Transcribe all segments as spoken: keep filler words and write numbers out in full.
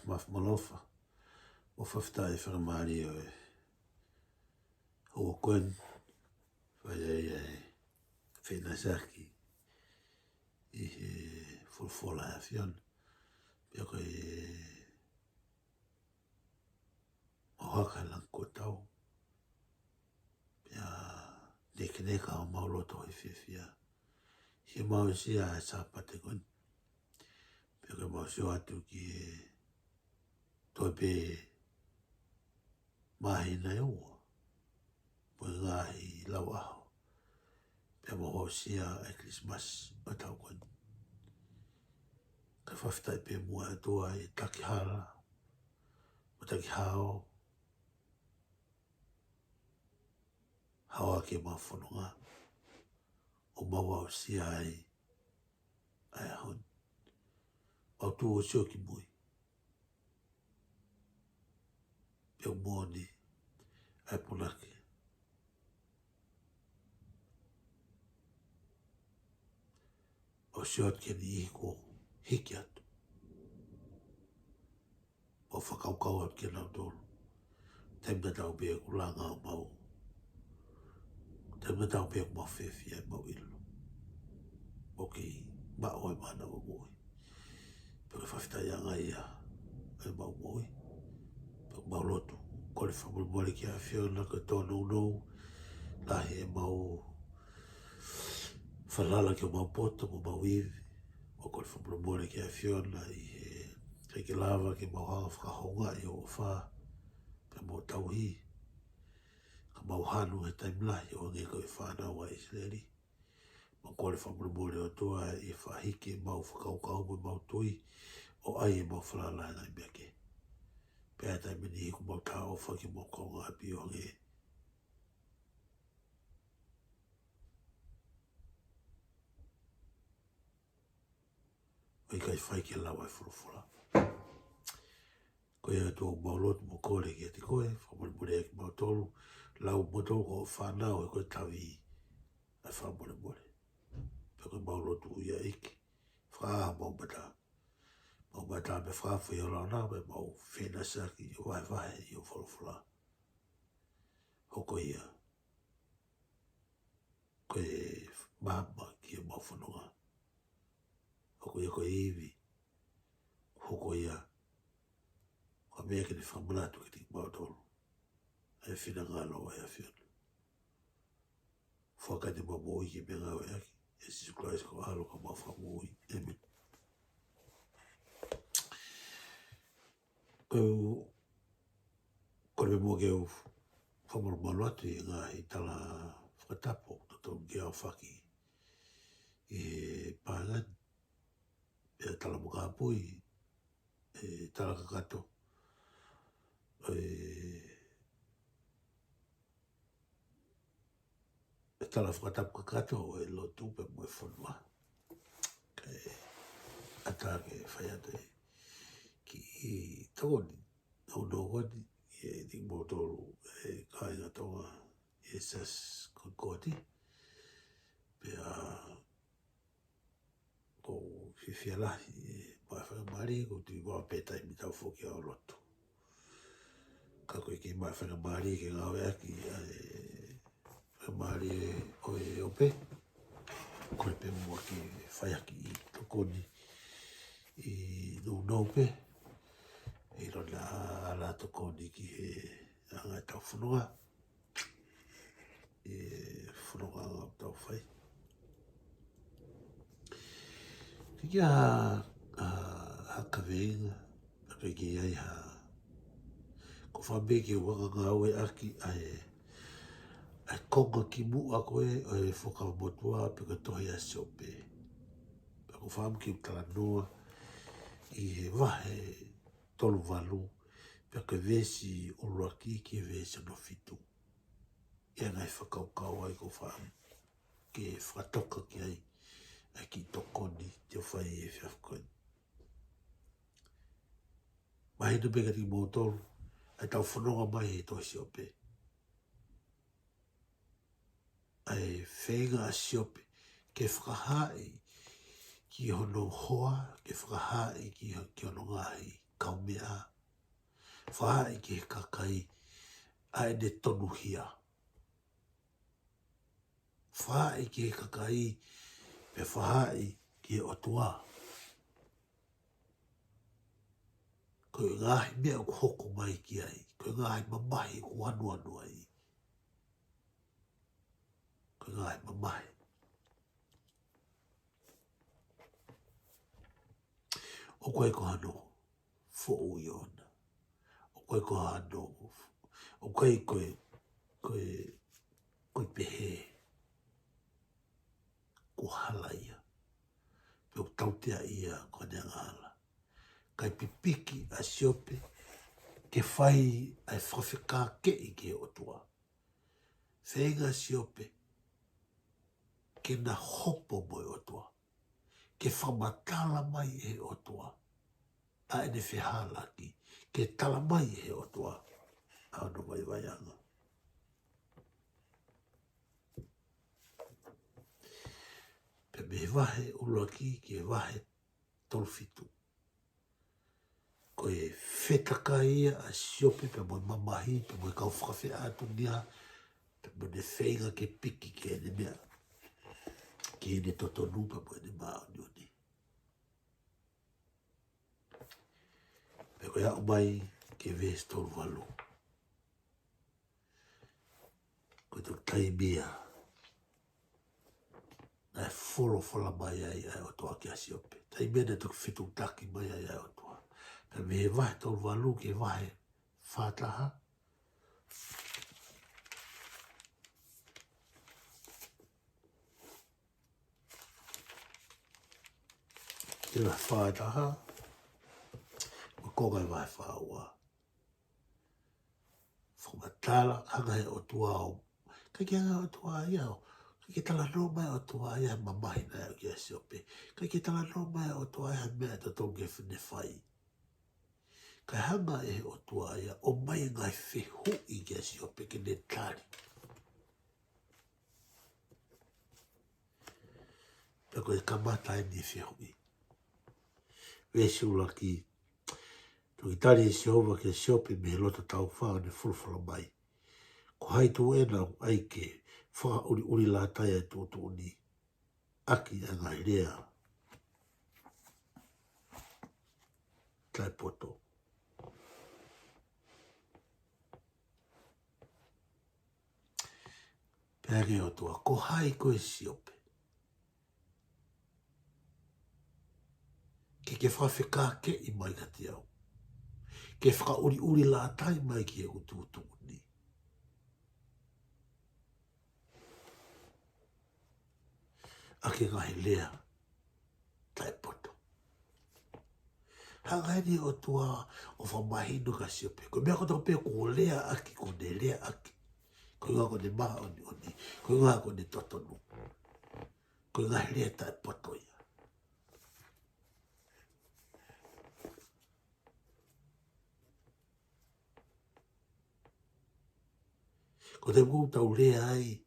Mafi Malofa, ʻoku fakafetaʻi e faingamālie ʻo e houa ko eni, fai ai ʻa e feʻinasiaki ʻi he folofola ʻa e ʻAfiona. Pea ko e ʻohaka he langi kuo tau. Pea nekeneka homau loto ʻi he fiefia. He mau aʻusia e Sāpate ko eni. Pea ko e mau sio atu ki he toe pē māhina ʻe ua mo e ngaahi lau ʻaho, pea mau aʻusia e Kilisimasi ʻo e taʻu ko eni. Kae fakafetaʻi pē muʻa ʻOtua ʻi he taki hala mo e taki hao ʻo hao ʻaki ʻemau fononga ʻo mau aʻusia ai ʻa e ʻaho ni. Mau tuʻu ʻo sio ki mui. Pea ʻoku moʻoni ʻa e punake ʻo sio atu ki he niʻihi kuo hiki atu. Mau fakakaukau atu kia nautolu. Taimi tatau pē ʻoku langa homau, taimi tatau pē ʻoku mau fiefia ʻi heʻemau ʻilo ʻoku kei maʻu ʻa e mana ʻo e moʻui. Pea ko e fakafetaʻiʻanga ia ʻo ʻemau moʻui. Pea ʻoku mau lotu, kole fakamolemole ki he ʻAfiona ko e tōnounou lahi ʻemau falala ki homau poto mo homau ivi. Mau kole fakamolemole ki he ʻAfiona ʻi he ʻikai ke lava ke mau hanga ʻo fakahoungaʻi hoʻo ʻofa pea mo e tauhi, ka mau hanu he taimi lahi ʻo hangē ko e fānau ʻa ʻIsileli. Mau kole fakamolemole ʻOtua ʻi he fakahiki ʻemau fakakaukau mo ʻemau tui ʻo ʻai ʻemau falala he ngaahi meʻa kehe. Pea ʻi he taimi ʻe niʻihi ʻoku mau talaʻofa ki homau kaungāʻapi ʻo hangē ʻoku ʻikai fai ke lau ʻa e folofola. Ko ia ʻOtua ʻoku mau lotu mo kole kiate koe, fakamolemoleʻi kimautolu, lau kimautolu ko hoʻo fānau he ko e tavi ʻa e fakamolemole. Pea ko ʻemau lotu ia ʻEiki, fakaʻā homau mata. Mau mata pea fakafoʻi ʻo launa pea mau feʻinasiaki ʻo vahevahe ʻi hoʻo folofola. Hoko ia ko e maama ki heʻemau fononga. Hoko ia ko e ivi. Hoko ia ko e meʻa ke ne fakamanatu kiate kimautolu ʻa e finangalo ʻo e ʻAfiona. Fakatau ʻemau moʻui ke meʻangāueʻaki ʻia Sīsū Kalaisi ko ho ʻAlo ko homau Fakamoʻui. ʻĒmeni. Ko e, kole pē muʻa ke u fakamalumalu atu ʻi he ngaahi tala fakatapu ʻoku totonu ke aofaki ʻi he paenga ni, pea tala makapui, ʻe tala kakato, ʻe ʻe tala fakatapu kakato ʻo e lotu pea mo e fonua. Kae ʻatā ke fai atu e kiʻi tokoni nounou ko eni kiate kimoutolu ʻe kāinga Tonga ʻi he Siasi Konikoti. Pea ʻoku ou fiefia lahi ʻi he maʻu faingamālie, ʻoku ou tui ʻoku maʻu pē taimi tau foki ʻo lotu. Ka ko e kiʻi maʻu faingamālie ke ngāueʻaki ʻa e faingamālie ʻo e ope, kole pē muʻa ke fai ha kiʻi tokoni ʻi nounou pē, ʻi hono ala tokoni ki he anga ʻetau fononga, ʻi he fononga ʻoku tau fai. Ke kia ha, ha, ha kaveinga, pe ke ʻi ai ha, ko e fakaʻamu ke u hanga ʻo ngāueʻaki ʻa e, ʻa e konga kimuʻa ko ē ʻo e Fuakava Motuʻa pe ko e tohi ʻa Siope. Pea ko e fakaʻamu ke u talanoa ʻi he vahe tolu valu, pea ko e veesi ʻuluaki ki he veesi hono fitu. ʻI he ngaahi fakakaukau ʻa ia ʻoku ou fakaʻamu ke fakatoka ki ai ʻa e kiʻi tokoni te u fai he efiafi ko eni. Mahino pē kiate kimoutolu ʻa ʻetau fononga mai he tohi Siope, ʻa e feinga ʻa Siope ke fakahaaʻi ki hono hoa, ke fakahaaʻi ki ho-, ki hono ngaahi kaumeʻa. Fakahaaʻi ki he kakai ʻa ʻene tonuhia. Fakahaaʻi ki he kakai, pea fakahaaʻi ki he ʻOtua. Ko e ngaahi meʻa ʻoku hoko mai ki ai, ko e ngaahi mamahi ʻoku anuanu ai. Ko e ngaahi mamahi. ʻOku ʻikai ko hano foʻui ʻona. ʻOku ʻikai ko hano, ʻoku ʻikai ko e, ko e, ko e pehē kuo hala ia. Pe ʻoku tautea ia ko ʻene angahala. Kae pipiki ʻa Siope ke fai ʻa e fakafekākeʻi ki he ʻOtua. Feinga ʻa Siope ke na hopo mo e ʻOtua, ke fakamatala mai ʻe he ʻOtua ʻa ʻene fehālaaki, ke tala mai ʻe he ʻOtua ʻa hono vaivaiʻanga. Pea mei he vahe ʻuluaki ki he vahe tolu fitu, ko e fetakai ia ʻa Siope pea mo e mamahi, pea mo e kau fakafeʻātungia, pea mo ʻene feinga ke piki ki heʻene meʻa, ki heʻene totonu pea mo ʻene māʻoniʻoni. Pea ko e aʻu mai ki he veesi tolu valu, ko e toki taimi ia naʻe folofola mai ai ʻa e ʻOtua kia Siope. Taimi ia naʻe toki fetuʻutaki mai ai ʻa e ʻOtua. Pea mei he vahe tolu valu ki he vahe fā taha, ki he vahe fā taha, mo e konga e vahe fā ua. Fakamatala, hanga he ʻOtua ʻo, ʻikai ke hanga ʻOtua ia ʻo, ʻikai ke talanoa mai ʻOtua ia he mamahi naʻe aʻu kia Siope. ʻIkai ke talanoa mai ʻOtua ia he meʻa ʻe totonu ke ne fai. Kae hanga ʻe he ʻOtua ia ʻo ʻomai e ngaahi fehuʻi kia Siope ke ne tali. Pea ko e kamata eni e fehuʻi. Veesi ʻuluaki, toki tali ʻe Sihova kia Siope mei he loto taufa ʻo ne folofola mai: Ko hai tuʻu ena ʻoku ʻai ke fakaʻuliʻuli lātai ʻa e tuʻutuʻuni ʻaki ʻa e ngaahi lea taʻepoto? Pehē ange ʻe he ʻOtua, ko hai koe Siope, ke ke fakafekākeʻi mai kiate au, ke fakaʻuliʻuli lātai mai ki heʻeku tuʻutuʻuni ʻaki e ngaahi lea taʻepoto? Hanga eni ʻe he ʻOtua ʻo fakamahino kia Siope, ko e meʻa kotoa pē kuo lea ʻaki, kuo ne lea ʻaki, ko e ʻuhinga ko ʻene māʻoniʻoni, ko e ʻuhinga ko ʻene totonu, ko e ngaahi lea taʻepoto ia. Ko e taimi ʻoku tau lea ai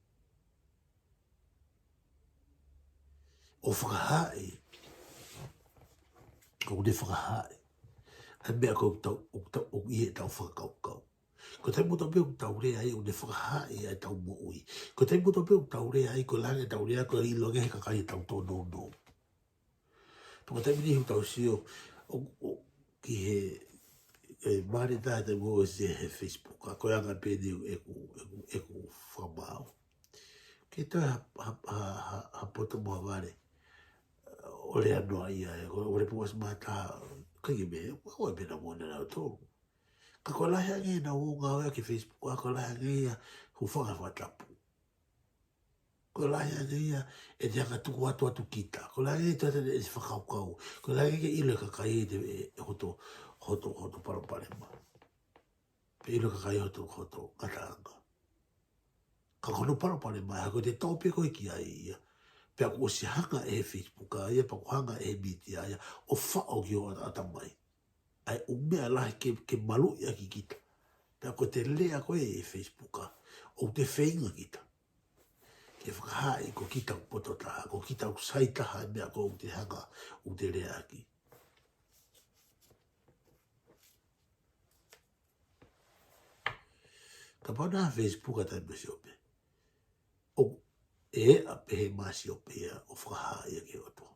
ʻo fakahaaʻi, ʻoku ne fakahaaʻi ʻa e meʻa ʻoku tau, ʻoku tau, ʻoku ʻi heʻetau fakakaukau. Ko e taimi kotoa pē ʻoku tau lea ai, ʻoku ne fakahaaʻi ʻa ʻetau moʻui. Ko e taimi kotoa pē ʻoku tau lea ai, ko e lahi ange ʻetau lea, ko e ʻilo ange ʻe he kakai ʻetau tōnounou. Pea ko e taimi ni ʻoku tau sio, ʻo, ʻo, ki he, ʻe, mali tā he taimi ʻoku ʻosi he Facebook, ʻa ko e anga pē eni ʻeku, ʻeku, ʻeku fakamaau. Ke toe ha, ha, ha, ha, ha poto mo ha vale ʻo lea noa ia, ʻe, ko e, ʻo le puas mata, ʻikai ke meʻa, ʻo e pena mo na lau tolu. Ka ko e lahi ange ʻenau ngāue ki he Facebook, ʻa ko e lahi ange ia hūfanga he fakatapu. Ko e lahi ange ia ʻete hanga tuku atu atu kita. Ko e lahi ange ia ʻete fakakaukau. Ko e lahi ange ia ke ʻilo ʻe he kakai ʻete, ʻe, ʻe hoto, hoto, hoto palopalema. Pe ʻilo ʻe he kakai hoto, hoto ngataʻanga. Ka ko hono palopalema, he ko ʻete tō pē koe ki ai ia. Pea kuo ʻosi hanga ʻe he Facebook ia, pea kuo hanga ʻe he mītia ia ʻo faʻo ki ho ʻata, ʻatamai ʻa e ʻū meʻa lahi ke, ke maluʻi ʻaki kita. Pea ko ʻete lea ko ē ʻi he Facebook, ʻoku te feinga kita ke fakahaaʻi ko kita ʻoku poto taha, ko kita ʻoku sai taha he meʻa ko ē ʻoku te hanga, ʻoku te lea ʻaki. Kapau naʻe Facebook ʻa e taimi ʻo Siope, ʻoku ʻeʻa pē he masi ʻo pehē ʻo fakahā ia ki he ʻOtua.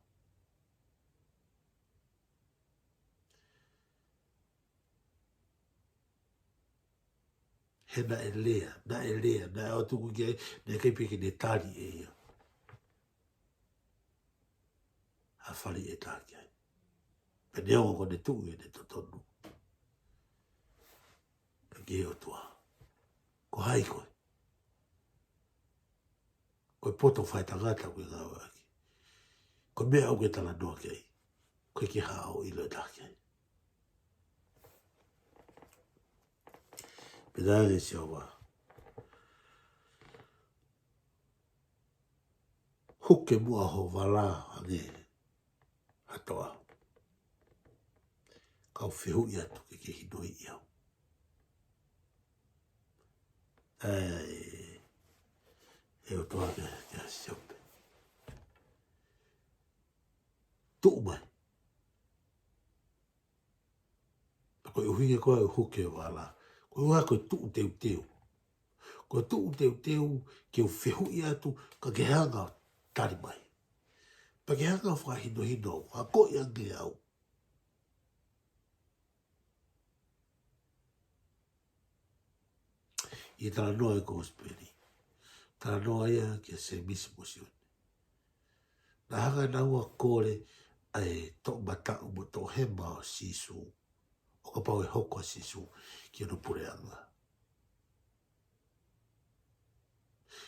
He naʻe lea, naʻe lea, naʻe ʻoatu ki ai, naʻe ʻikai pē ke ne tali ʻe ia. ʻA fali ʻe taki ai. Pea neongo ko ʻene tuʻu ʻi heʻene totonu. Ka ki he ʻOtua. Ko hai koe? Ko e poto fai tangata ʻoku ke ngāueʻaki. Ko e meʻa ʻoku ke talanoa ki ai. Ko e ke haʻo ʻilo ʻe taki ai. Pea naʻe lea ʻa Sihova. Huke muʻa ho vala ange ha toa. Kau fehuʻi atu ke ke hinoiʻi au. ʻAi, ʻe ʻOtua kia, kia Siope. Tuʻu mai. Ko e ʻuhinga ko ē ʻo e huke vala. Ko e ʻuhinga ko e tuʻu teuteu. Ko e tuʻu teuteu ke u fehuʻi atu ka ke hanga ʻo tali mai. Pea ke hanga ʻo fakahinohino au, akoʻi ange au. ʻI he talanoa ʻi he kosipeli. Talanoa ia kia Sēmisi mo Sione. Naʻa hanga ʻe naua ʻo kole ʻa e toʻomataʻu mo toʻohema ʻo Sīsū. ʻO kapau ʻe hoko ʻa Sīsū ki hono puleʻanga.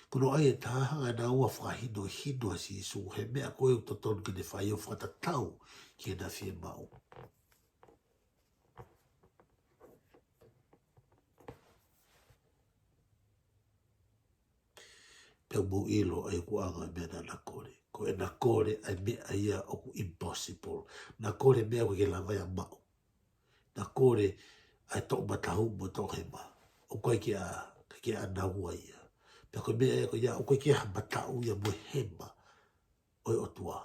Ko hono ʻai ʻe taha, hanga ʻe naua ʻo fakahinohino ʻa Sīsū he meʻa ko ē ʻoku totonu ke ne fai ʻo fakatatau ki heʻena fiemaʻu. Pea mou ʻilo ʻa e ikuʻanga ʻo e meʻa naʻa na kole. Ko ʻena kole ʻa e meʻa ia ʻoku impossible. Na kole meʻa ʻoku ʻikai ke lava ia ʻo maʻu. Na kole ʻa e toʻomataʻu mo toʻohema. ʻOku ʻikai ke ʻa, ke ʻa naua ia. Pea ko e meʻa ia ko ia, ʻoku ʻikai ke ʻi ai ha mataʻu ia mo e hema ʻo e ʻOtua.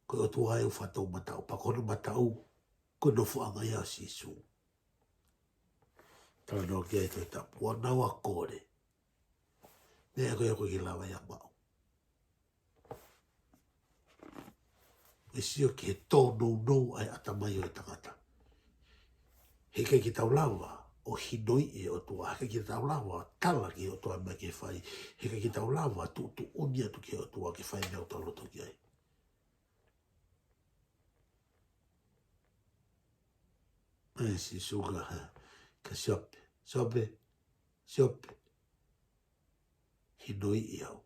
Ko e ʻOtua ʻoku fakatoʻomataʻu, pea ko hono mataʻu, ko e nofoʻanga ia ʻo Sīsū. Talanoa ki ai e Tohi Tapu, ʻoua naua ʻo kole meʻa ko ē ʻoku ʻikai ke lava ia ʻo maʻu. ʻE sio ki he tōnounou ʻa e ʻatamai ʻo e tangata. He ʻikai ke tau lava ʻo hinoiʻi e ʻOtua, he ʻikai ke tau lava ʻo tala ki he ʻOtua meʻa ke fai, he ʻikai ke tau lava ʻo tuʻutuʻuni atu ki he ʻOtua ke fai meʻa ʻoku tau loto ki ai. ʻE Sīsū ka, ka Siope, Siope, Siope. Hinoiʻi au.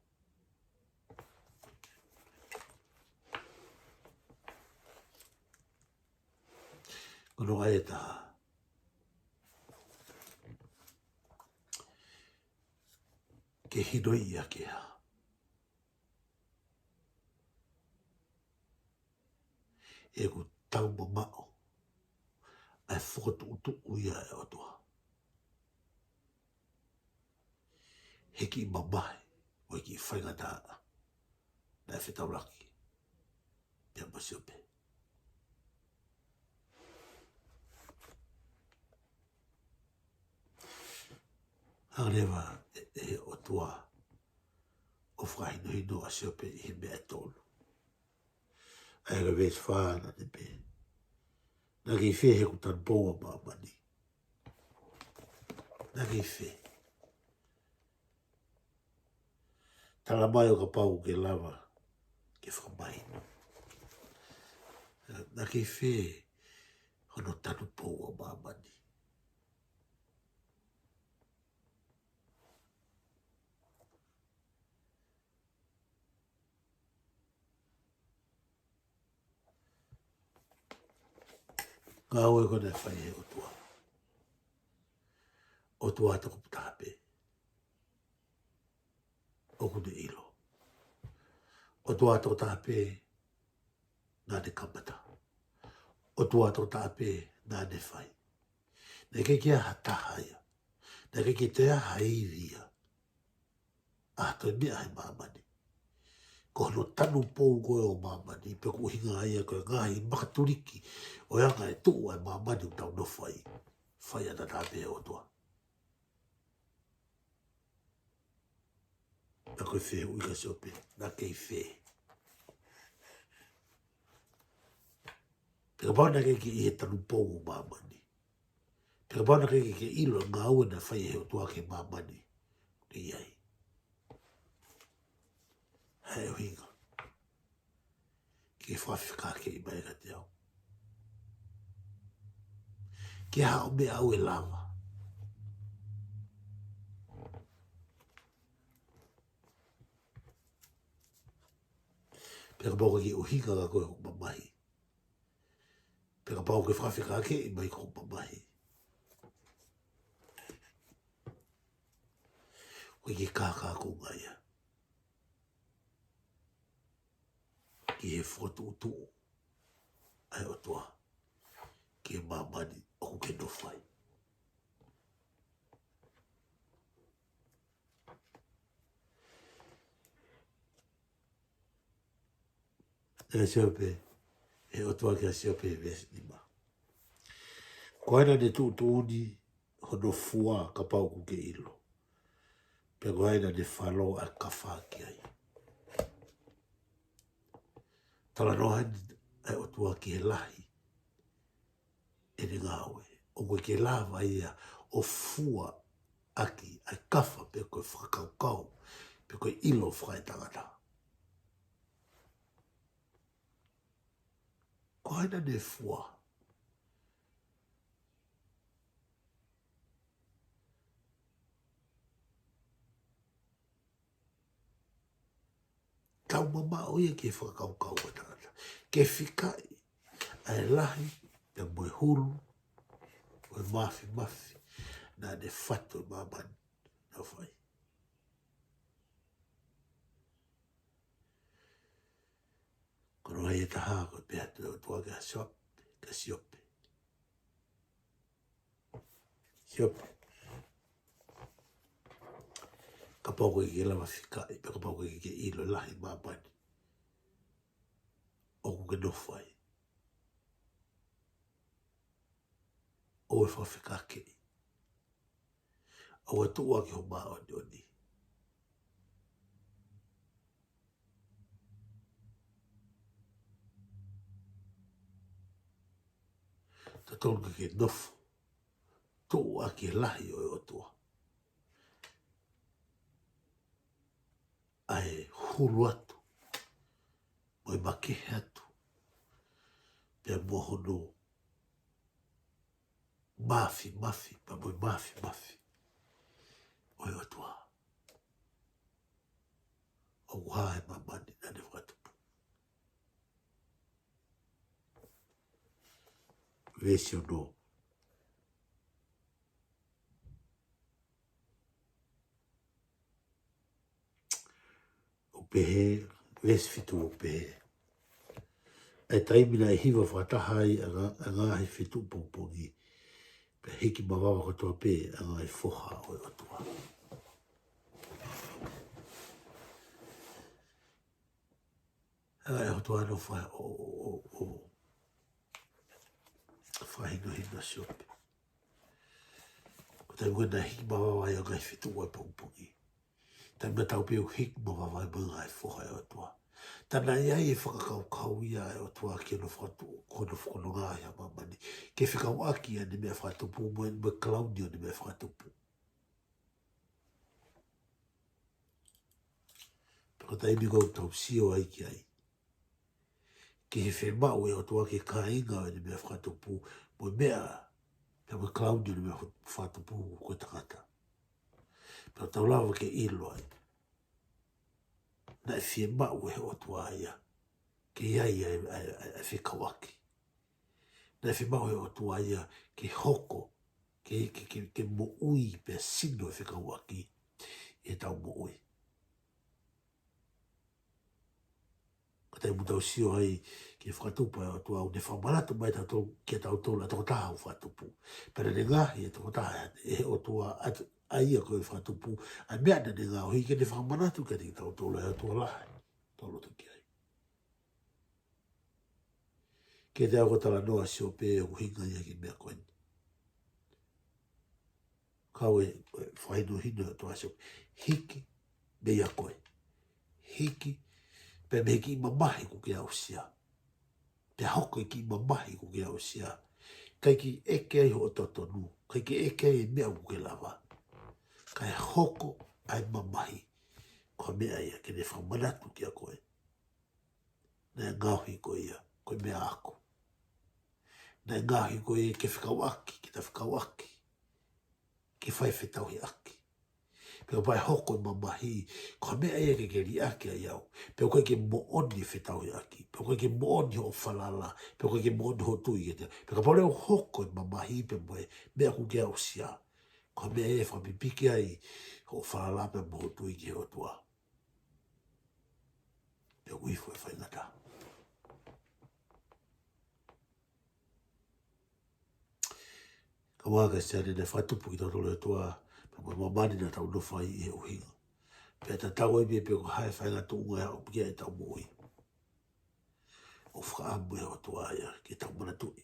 Ko hono ʻai ʻe taha. Ke hinoiʻi ʻa e hā? ʻOku tau mamaʻo ʻa e fokotuʻutuʻu ia ʻa e ʻOtua. He kiʻi mamahi, mo e kiʻi faingataʻa naʻe fetaulaki pea mo Siope. Hanga leva ʻe, ʻe he ʻOtua ʻo fakahinohino ʻa Siope ʻi he meʻa ʻe tolu. ʻA ia ko e veesi fā naʻa ne pehē: Naʻa ke ʻi fē he kuo tanu pou ʻa māmani? Naʻa ke ʻi fē? Tala mai ʻo kapau ʻoku ke lava ke fakamahino. Naʻa ke ʻi fē hono tanu pou ʻa māmani? Ngāue ko ē naʻe fai ʻe he ʻOtua. ʻOtua tokotaha pē ʻoku ne ʻilo. ʻOtua tokotaha pē naʻa ne kamata. ʻOtua tokotaha pē naʻa ne fai. Naʻe ʻikai ke ʻi ai ha taha ia. Naʻe ʻikai ke toe ʻi ai ha ivi ia ʻa ha toe meʻa he māmani. Ko hono tanu pou ko ē ʻo māmani, pea ko e ʻuhinga ia ko e ngaahi makatuliki ʻo e anga e tuʻu ʻa e māmani ʻoku tau nofo ai, fai ʻataʻatā pē ʻe he ʻOtua. Fehuʻi kia Siope, naʻa ke ʻi fē? Pea kapau naʻa ke ʻi he tanupou ʻo māmani, pea kapau naʻa ke, ke ʻilo e ngāue naʻe fai ʻe he ʻOtua ki māmani, ʻi ai. Hā e ʻuhinga ke fakafekākeʻi mai kiate au? Ke haʻu mei au e lava. Pea kapau ko e ʻuhinga ka ko e hoʻo mamahi, pea kapau ke fakafekākeʻi mai ko hoʻo mamahi, ʻoku ʻikai ke kākā ko ia ki he fokotuʻutuʻu ʻa e ʻOtua ki māmani ʻoku ke nofo ai. ʻE Siope, ʻe ʻOtua kia Siope, veesi nima: Ko hai naʻa ne tuʻutuʻuni hono fua kapau ʻoku ke ʻilo? Pea ko hai naʻa ne falo ʻa e kafa ki ai? Talanoa heni ʻa e ʻOtua ki he lahi ʻene ngāue, ʻoku ʻikai ke lava ia ʻo fua ʻaki ʻa e kafa pe ko e fakakaukau pe ko e ʻilo fakaetangata. Ko hai naʻa ne fua? Taumamaʻo ia ki he fakakaukau ʻa e tangata ke fikaʻi ʻa e lahi pea mo e hulu ʻo e māfimafi naʻa ne fatu ʻe māmani ʻo fai. Ko hono ʻai ʻe taha, ko e pehē atu ʻe he ʻOtua kia Siope, kia Siope: Siope, kapau ʻoku ʻikai ke lava fikaʻi, pe kapau ʻoku ʻikai ke ʻilo e lahi ʻi māmani ʻoku ke nofo ai, ʻoua ʻe fakafekākeʻi. ʻOua ʻe tuʻu ʻaki ho māʻoniʻoni. Totonu ke ke nofo tuʻu ʻaki e lahi ʻo e ʻOtua ʻa e hulu atu mo e makehe atu pea mo hono māfimafi, pea mo e māfimafi ʻo e ʻOtua. ʻOku hā ʻi māmani naʻa ne fakatupu. Veesi ono: ʻOku pehē, veesi fitu ʻoku pehē: ʻA e taimi naʻe hiva fakataha ai ʻa e ngā-, ʻa e ngaahi fetuʻu pongipongi, pea hiki mavava kotoa pē ʻa e ngaahi foha ʻo e ʻOtua. ʻA e ʻOtua ʻoku fai ʻo, ʻo, ʻo, ʻo fakahinohino Siope. Ko e taimi ko ē naʻe hiki mavava ai ʻa e ngaahi fetuʻu ʻo e pongipongi, taimi naʻa tau pehē ʻoku hiki mavava ai mo e ngaahi foha ʻo e ʻOtua. Tā naʻe ʻi ai e fakakaukau ia ʻa e ʻOtua ki hono fakatupu, ko hono fakaongo ia ʻa māmani, ke fekauʻaki ʻene meʻa fakatupu mo e, mo e kalauni ʻo ʻene meʻa fakatupu. Pea ko e taimi ko ē ʻoku tau sio ai ki ai, ki he fiemaʻu ʻa e ʻOtua ki he kāinga ʻo ʻene meʻa fakatupu, mo e meʻa, pea mo e kalauni ʻo ʻene meʻa fakatupu ko e tangata. Pea tau lava ke ʻilo ai, naʻe fiemaʻu ʻe he ʻOtua ia ke ʻi ai ʻa e, ʻa e, ʻa e, ʻa e fekauʻaki. Naʻe fiemaʻu ʻe he ʻOtua ia ke hoko, ke, ke, ke, ke moʻui pea sino e fekauʻaki ʻi heʻetau moʻui. Ko e taimi ʻoku tau sio ai ki he fakatupu ʻa e ʻOtua, ʻoku ne fakamanatu mai tautolu, kia tautolu ʻa e tokotaha ʻoku fakatupu. Pea naʻa ne ngaohi e tokotaha ʻe he ʻOtua ʻa, ʻa ia ko e fakatupu, ʻa e meʻa naʻa ne ngaohi ke ne fakamanatu kiate kitautolu ʻa e ʻOtua lahi ʻoku tau lotu ki ai. Kiate au ko e talanoa ʻa Siope ʻoku ʻuhinga ia ki he meʻa ko eni. Kau e, e fakahinohino ʻa e ʻOtua kia Siope: Hiki meia koe. Hiki, pea mei he kiʻi mamahi ʻoku ke aʻusia. Pea hoko e kiʻi mamahi ʻoku ke aʻusia. ʻIkai ke ʻeke ai hoʻo totonu, ʻikai ke ʻeke ai e meʻa ʻoku ke lava. Kae hoko ʻa e mamahi ko e meʻa ia ke ne fakamanatu kiate koe naʻe ngaohi koe ia ko e meʻa ʻaʻaku. Naʻe ngaohi koe ia ke fekauʻaki, ke ta fekauʻaki, ke fai fetauhiʻaki. Pea kapau ʻe hoko e mamahi ko e meʻa ia ke ke liʻaki ai au, pea ʻoku ʻikai ke moʻoni e fetauhiʻaki, pea ʻoku ʻikai ke moʻoni hoʻo falala, pea ʻoku ʻikai ke moʻoni hoʻo tui kiate au. Pea kapau leva ʻe hoko e mamahi pea mo e meʻa ʻoku ke aʻusia ko e meʻa ia ʻe fakapipiki ai hoʻo falala pea mo hoʻo tui ki he ʻOtua, pea ʻoku ifo e faingataʻa. Ka ʻoku ʻikai ke sio ʻene fakatupu kitautolu ʻe he ʻOtua, pea mo e māmani naʻa tau nofo ai ʻi he ʻuhinga. Pea tatau ai pē pe ko e hā e faʻahinga tuʻunga ʻe haʻu ki ai ʻetau moʻui, ʻoku fakaʻamu ʻe he ʻOtua ia ke tau manatuʻi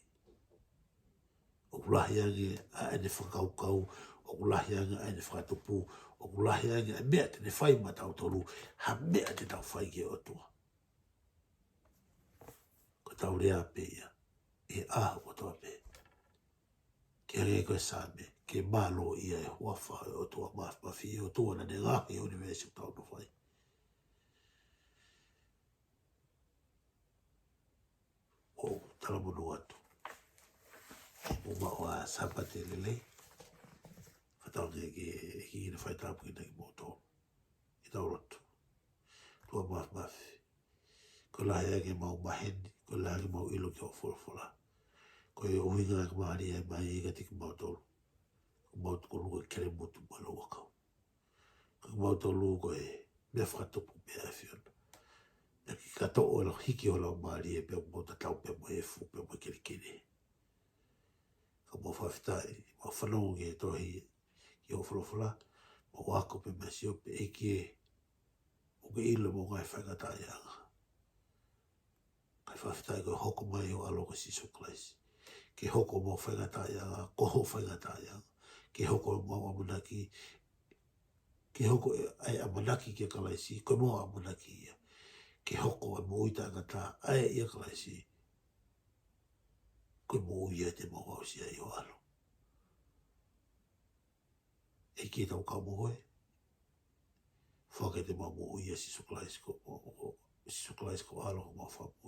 ʻoku lahi ange ʻa ʻene fakakaukau, ʻoku lahi ange ʻa ʻene fakatupu, ʻoku lahi ange ʻa e meʻa te ne fai maʻatautolu, ha meʻa te tau fai ki he ʻOtua. Ko ʻetau lea pē ia ʻi he ʻaho kotoa pē, ke hangē ko e Saame, ke mālō ia e huafa ʻo e ʻOtua Māfimafi, ʻOtua naʻa ne ngaohi e ʻunivēsi ʻoku tau nofo ai. ʻOku ou talamonū atu ke mou maʻu ha Sāpate lelei. Fakatauange ke, ke ʻEiki ne faitāpuekina kimoutolu. Ke tau lotu. ʻOtua Māfimafi, ko e lahi ange ʻemau maheni, ko e lahi ange ʻemau ʻilo ki hoʻo folofola. Ko e ʻuhinga ia ʻoku mau hanga mai ai kiate kimautolu. Ko ʻemau tokoluga ke kelemutu mo lauʻi ʻa kimautolu. Ko kimautolu ko e meʻa fakatupu pē ʻa e ʻAfiona. Naʻa ke kātoa ʻo hiki ho laumālie pea mau tatau pē mo e efu pea mo e kelekele. Ka mau fakafetaʻi, mau fanongo ki he tohi, ki hoʻo folofola, mau ako pea mau sio pē ʻEiki ē, ʻoku ke ʻilo ʻemau ngaahi faingataʻaʻiʻanga. Kae fakafetaʻi ko e hoko mai ho ʻAlo ko Sīsū Kalaisi ke hoko homau faingataʻaʻiʻanga, ko ho faingataʻaʻiʻanga. Ke hoko homau ʻamanaki, ke hoko e, ʻa e ʻamanaki kia Kalaisi ko homau ʻamanaki ia. Ke hoko e moʻui taʻengata ʻa ē ʻia Kalaisi ko e moʻui ia te mau aʻusia ʻi ho ʻAlo. ʻEiki, tau kau mo koe. Fakamoʻoni te mau moʻui ʻia Sīsū Kalaisi ko, ko, ko, Sīsū Kalaisi ko ho ʻAlo ko homau Fakamoʻui.